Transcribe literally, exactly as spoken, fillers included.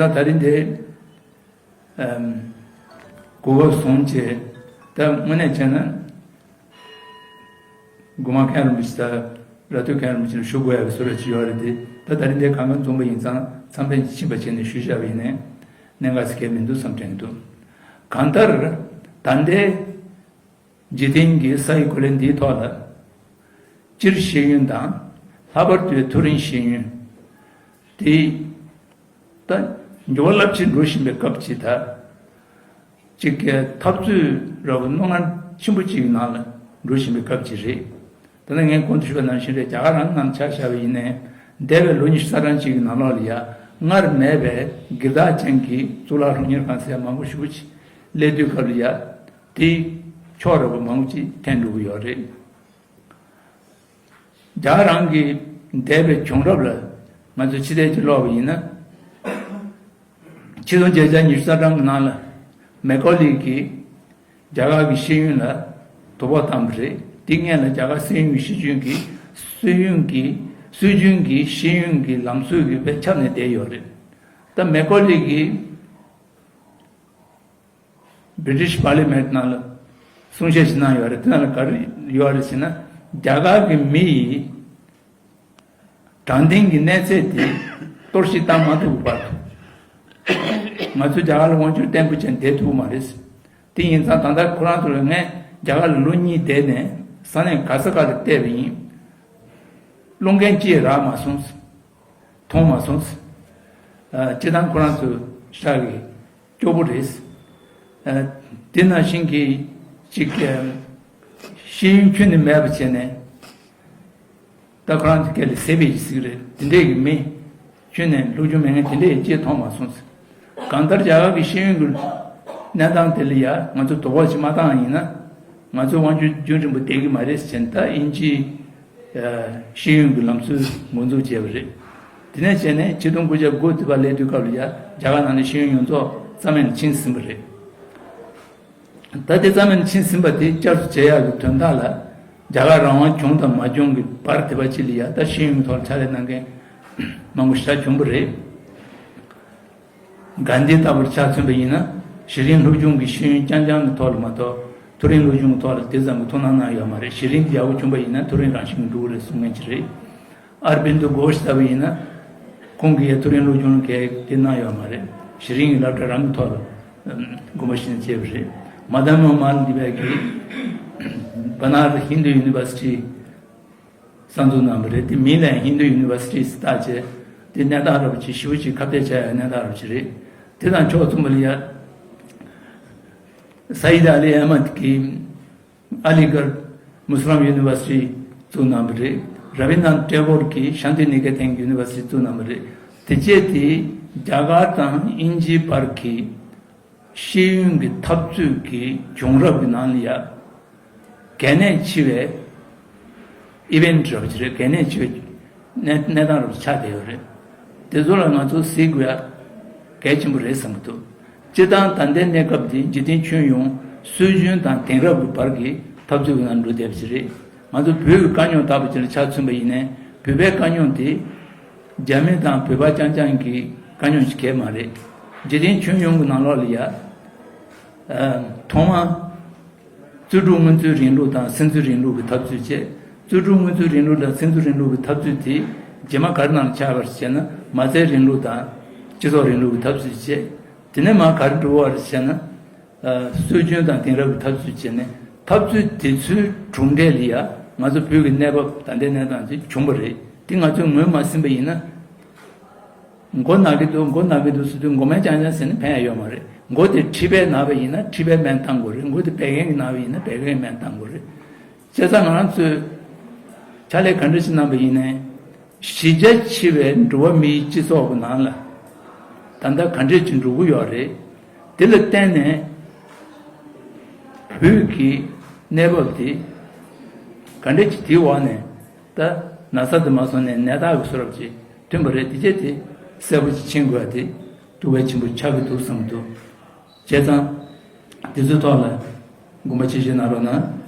ད་ད་རིང་དེ་གོ་སྐབས་བཟུང་བྱས། ད་དངོས་གནས་བྱས་ན་གོང་མ་མཁན་རིན་པོ་ཆེ་དང་ར་སྟོད་མཁན་རིན་པོ་ཆེ་ལ་ཞུ་དགོས་ཡག་གི་བཟོ་འདྲ་ཅིག་ཡོད་རེད་དེ། ད་ད་རིང་དེ་གང་ག་འཛོམས་པ་ཡིན་ཙང་མཚམས་ཕན་ཕྱིན་པ་བྱས་ནས་ཞུས་བཞག་པ་ཡིན་ནའི་གནད་འགག་ཟེར་མཁན་མི་འདུག་བསམ་དྲན་གྱི་འདུག་གང་ལྟར་ད་ལྟའི་འཇིག་རྟེན་གྱི་ས་ཡི་གོ་ལའི་འདིའི་ཐོག་ལ་སྤྱིར་ཤེས་ཡོན་དང་ལྷག་པར་དུ་མཐོ་རིམ་ཤེས་ཡོན་དེ་ད་འགྱུར་བ་རླབས་ཆེན་འགྲོ་བཞིན་པའི་སྐབས་ཅིག་དང་། གཅིག་གི་འཐབ་རྩོད་ར་བ་རྣོ་ངར་ཆེན་པོ་གཅིག་གི་ནང་ལ་འགྲོ་བཞིན་པའི་སྐབས་ཅིག་རེད། ད་ནི་ངས་གོང་དུ་ཞུས་པ་ནང་བཞིན་རེད། རྒྱ་གར་རང་ནང་ཆ་བཞག་པ་ཡིན་ནའི་འདས་པའི་ལོ་ཉི་ཤུ་རྩ་གྲངས་གཅིག་གི་ནང་ལོགས་ལ་ཡ་སྔར་མེད་པའི་སྒེར་བདག་ཅན་གྱི་གཙུག་ལག་སློབ་གཉེར་ཁང་ཟེར་མང་པོ་ཞེ་པོ་ཅིག་སླེབས་དུས་སྐབས་ལ་ཡ་དེའི་ཕྱོགས་ར་བ་མང་པོ་ཅིག་འཐེན་འགྲོ་གི་ཡོད་རེད། རྒྱ་གར་རང་གི་འདས་པའི་བྱུང་རབས་ལ་ང་ཚོ་ཕྱི་བལྟས་ཅིག་ཀློག་པ་ཡིན་ན། ཆིག་སྟོང་བརྒྱད་བརྒྱ་ཉི་ཤུ་རྩ་གྲངས་ཀྱི་ནང་ལ་མེ་ཀོ་ལི་གིས་རྒྱ་གར་གྱི་ཤེས་ཡོན་ལ་དོ་ཕོག་བཏང་བ་རེད། དེ་སྔོན་ལ་རྒྱ་གར་སྲིད་གཞུང་གི་སྲིད་གཞུང་གི་སྲིད་གཞུང་གི་སྲིད་གཞུང་གི་ཤེས་ཡོན་གྱི་ལམ་སྲོལ་གྱི་དཔེ་ཁྱབ་ནས་བསྡད་ཡོད་རེད། ད་མེ་ཀོ་ལི་གིས་British Parliament ནང་ལ་གསུང་བཤད་ཞིག་གནང་ཡོད་རེད། དེ་ནང་ལ་ག་རེ་ཡོད་རེད་ཟེར་ན། རྒྱ་གར་གྱི་མི་ཡིས་དྲང་བདེན་གྱི་གནས་ཚད་དེ་གཏོར་བཤིག་བཏང་མ་ཐུབ་པར། ང་ཚོ་རྒྱ་གར་ལ་དབང་བསྒྱུར་བརྟན་པོ་བྱས་ནས་བསྡད་ཐུབ་མ་རེད། དེ་ཡིན་ཙང་ད་ལྟ་ཁོ་རང་ཚོ་ལ་ངས་རྒྱ་གར་ལ་ལོ་གཉིས་བསྡད་ནས་ས་གནས་ག་ས་ག་ལ་བལྟས་པ་ཡིན། བློ་འགེལ་ཅི་ཡང་རག་མ་སོང་། མཐོང་མ་སོང་། ཨ། སྤྱིར་བཏང་ཁོ་རང་ཚོ་ཤག་གི་སྐྱོ་པོ་རེད། ཨ། དེ་ནང་བཞིན་གྱི་ཅིག་ཨ། ཤེས་ཡོན་ཁྱོན་ནས་མེད་པ་བྱས་ནས། ད་ཁོ་རང་ཚོ་སྐད་ལ་ཟེར་བའི་ཟིག་རེད། དེ་འདྲས་ཀྱི་མི་ཁྱོན་ནས་སློབ་སྦྱོང་མེད་མཁན་དེ་འདྲས་ཅིག་མཐོང་མ་སོང་། གང་ལྟར་རྒྱ་གར་གྱི་ཤེས་ཡོན་གྱི་གནས་སྟངས་དེ་ལ་ཡ་ང་ཚོ་དོ་ཕོག་ཅིག་མ་བཏང་ཡིན་ན། ང་ཚོ་དབང་སྒྱུར་རྒྱུན་རིང་པོ་བསྡད་ཀྱི་མ་རེད་ཟེར་ནས། ད་དབྱིན་ཇིའི་ཤེས་ཡོན་གྱི་ལམ་སྲོལ་འགོ་འཛུགས་བྱས་པ་རེད། དེ་ནས་བྱས་ནས་ཆིག་སྟོང་དགུ་བརྒྱ་དགུ་བཅུ་པ་སླེབས་དུས་སྐབས་ལ་ཡ་རྒྱ་གར་ནང་ནས་ཤེས་ཡོན་ཡོངས་རྫོགས་རྩ་མེད་ནས་ཕྱིན་ཟིན་པ་རེད། ད་དེ་རྩ་མེད་ནས་ཕྱིན་ཟིན་པ་དེ་བསྐྱར་དུ་བྱེད་ཡག་གི་དོན་དག་ལ། རྒྱ་གར་རང་དབང་བྱུང་དང་མ་བྱུང་གི་བར་དེ་པ་ཅིག་ལ་ཡ་ད་ཤེས་ཡོན་གྱི་ཐོག་ལ་ཕྱག་ལས་གནང་མཁན་མང་པོ་ཞེ་དྲག་བྱུང་བ་རེད། གྷན་དྷི་ལྟ་བུར་ཆ་མཚོན་པ་ཡིན་ན། གཞི་རིམ་སློབ་སྦྱོང་གི་ཤེས་ཡོན་རྐྱང་རྐྱང་གི་ཐོག་ལ་མ་གཏོགས་མཐོ་རིམ་སློབ་སྦྱོང་གི་ཐོག་ལ་དེ་ཙམ་གྱི་ཐུགས་སྣང་གནང་ཡོད་མ་རེད། གཞི་རིམ་ཡག་པོ་བྱུང་པ་ཡིན་ན་མཐོ་རིམ་རང་བཞིན་གྱིས་འགྲོ་གི་རེད་གསུང་མཁན་ཅིག་རེད། ཨར་བིན་དུ་གྷོཤ་ལྟ་བུ་ཡིན་ན། ཁོང་གིས་མཐོ་རིམ་སློབ་སྦྱོང་ལ་གང་ཡང་དེ་གནང་ཡོད་མ་རེད། གཞི་རིམ་གྱི་སློབ་གྲྭ་རང་གི་ཐོག་ལ་དགོངས་པ་བཞེས་ནས་བྱས་པ་རེད། མ་དན་མ་མ་ལི་བེ་གིས་བ་ན་ར་ཧིན་དུ་ཡུ་ནི་ཝར་སི་ཊི་གསར་འཛུགས་གནང་བ་རེད། དེ་མིང་ལ་ཧིན་དུ་ཡུ་ནི་ཝར་སི་ཊི་ཟེར་བཏགས་བྱས། དེ་གནས་སྟངས་ར་བ་ཅིག་ཞེ་པོ་ཅིག་ཁ་གཏད་བྱ་ཡག་གནས་སྟངས་ར་བ་ཅིག་རེད། དེ་དང་ཕྱོགས་མཚུངས་པ་ལ་ཡ། སའིད་ཨ་ལི་ཨ་མད་ཀྱིས་ཨ་ལི་གར་མུ་སི་ལམ་ཡུ་ནི་ཝར་སི་ཊི་བཙུགས་གནང་བ་རེད། ར་བི་ན་ཐ་ཊེ་གོར་གྱིས་ཤཱན་ཏི་ནི་ཀེ་ཏན་ཡུ་ནི་ཝར་སི་ཊི་བཙུགས་གནང་བ་རེད། དེ་བྱས་དེ་རྒྱ་གར་དང་དབྱིན་ཇིའི་བར་གྱི་ཤེས་ཡོན་གྱི་འཐབ་རྩོད་ཀྱི་བྱུང་རབས་ཀྱི་ནང་ལ་ཡ་གལ་གནད་ཆེ་བའི་ཨི་ཝེན་ཊི་རབ་ཅིག་རེད། གལ་གནད་ཆེ་བའི་གནས་གནས་སྟངས་རབ་ཆགས་བསྡད་ཡོད་རེད། དེ་ཚོ་ལ་ང་ཚོ་གཟིགས་དགོས་ཡ་གལ་ཆེན་པོ་རེད་བསམ་གྱི་འདུག་སྤྱིར་བཏང་ད་ལྟའི་གནས་སྐབས་འདི་འཇིག་རྟེན་ཁྱོན་ཡོངས་སྲོལ་རྒྱུན་དང་དེང་རབས་ཀྱི་བར་གྱི་འཐབ་རྩོད་ཀྱི་ནང་འགྲོ་བསྡད་པ་ཞིག་རེད། ང་ཚོ་བོད་ཀྱི་དཀའ་རྙོག་ལྟ་བུ་ཅིག་ལ་ཆ་མཚོན་པ་ཡིན་ནའི་བོད་པའི་དཀའ་རྙོག་དེ་རྒྱ་མི་དང་བོད་པ་རྐྱང་རྐྱང་གི་དཀའ་རྙོག་ཅིག་གས་མ་རེད། འཇིག་རྟེན་ཁྱོན་ཡོངས་ཀྱི་ནང་ལོགས་ལ་ཡ། ཨ། ཐོག་མ། བཙོན་འཁྲུག་དངོས་གཙོའི་རིང་ལུགས་དང་སེམས་གསོའི་རིང་ལུགས་ཀྱི་འཐབ་རྩོད་བྱས། བཙོན་འཁྲུག་དངོས་གཙོའི་རིང་ལུགས་དང་སེམས་གསོའི་རིང་ལུགས་ཀྱི་འཐབ་རྩོད་དེ་རྗེས་མ་ག་རེ་ནང་ལ་ཆགས་པ་རེད་ཟེར་ན། མ་རྩའི་རིང་ལུགས་དང་སྤྱི་ཚོགས་རིང་ལུགས་ཀྱི་འཐབ་རྩོད་བྱས། དེ་ནས་མར་ག་རེ་འགྲོ་བ་རེད་ཟེར་ན། ཨ། སྲོལ་རྒྱུན་དང་དེང་རབས་ཀྱི་འཐབ་རྩོད་བྱས་ནས། འཐབ་རྩོད་དེ་ཚོའི་གྲུབ་འབྲས་ལ་ཡ་ང་ཚོ་བོད་ཀྱི་གནས་བབ་ད་ལྟའི་གནས་སྟངས་དེ་བྱུང་བ་རེད། དེ་ང་ཚོས་ངོས་མ་ཟིན་པ་ཡིན་ན། མགོ་ན་གི་འདུག་མགོ་ན་གི་འདུག་ཟེར་དུས་མགོ་སྨན་རྐྱང་རྐྱང་ཟས་ན་ཕན་ཡ་ཡོད་མ་རེད། མགོ་དེ་མཁྲིས་པས་ན་བ་ཡིན་ན་མཁྲིས་པའི་སྨན་བཏང་དགོས་རེད། མགོ་དེ་བད་ཀན་གྱིས་ན་བ་ཡིན་ན་བད་ཀན་གྱི་སྨན་བཏང་དགོས་རེད། བྱས་ཙང་ང་རང་ཚོས་ཕྱག་ལས་ག་འདྲ་ཞིག་གནང་པ་ཡིན་ནའི། གཞི་རྒྱ་ཆེ་བའི་འགྲོ་བ་མིའི་སྤྱི་ཚོགས་ཀྱི་ནང་ལ་ད་ལྟ་ག་འདྲས་ཅིག་འགྲོ་གི་ཡོད་རེད། དེ་ལ་བརྟེན་ནས་བོད་ཀྱི་གནས་བབ་དེ་ག་འདྲས་ཅིག་དེའི་འོག་ནས། ད་ན་ཚ་དེ་མ་སོང་ནས་ནད་རྟགས་ཀྱི་བཟོ་འདྲ་ཅིག་ཐོན་པ་རེད། དེ་རྗེས་དེ་གསལ་པོ་ཅིག་མཁྱེན་དགོས་ཡ་དེ་ཐུགས་གལ་ཆེན་པོ་ཆགས་ཀྱི་འདུག་བསམ་གྱི་འདུག་བྱས་ཙང་དེ་ཚོའི་ཐོག་ལ་དགོངས་པ་ཆེ་བཞེས་གནང་རོགས་གནང་།